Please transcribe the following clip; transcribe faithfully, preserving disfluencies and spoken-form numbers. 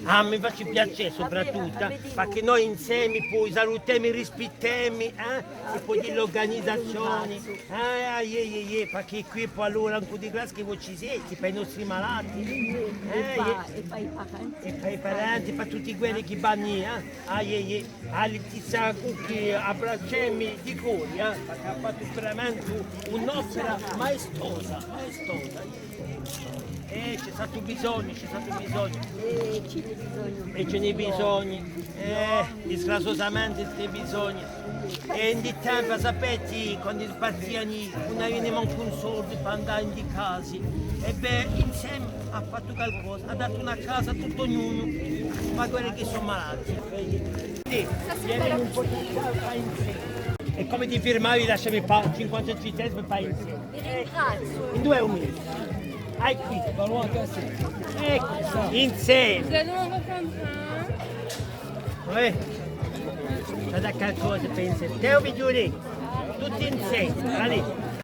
Ah, mi face piacè soprattuttu, eh, perchè noi inseme poi salutemu, rispittemu, eh, e poi l'urganizazione. Ah, iè, iè, iè, perchè quì poi allora ancu di classe chì voi ci site, per i nostri malati. Eh, iè. E per i parenti, per tutti quelli chì vannu, eh. Ah, iè, iè. Ah, Letizia Cucchi, abbracciami di cuore, eh, perchè hà fattu veramente un'opera maestosa, maestosa. Eh, ci hè statu bisognu, ci hè statu bisognu. Eh, ci n'hè bisognu. Eh, ci n'hè bisognu. Eh, disgraziosamente ci n'hè bisognu. È in di tempu, sapete, quandu partianu, ùn avianu mancu un soldu per andà in di casi. È bè, inseme hà fattu qualcosa, hà datu una casa à tuttu ognunu, ma quelli chì sò malati. Sì, è cum'è ti firmavi, lasciami fà cinquanta centesimi per inseme. Vi ringrazio. In duie minuti. Eccu. Eccu, inseme. Uè. Guarda qualcosa, pensa. Tè, o figlioli? Tutti inseme. Allez.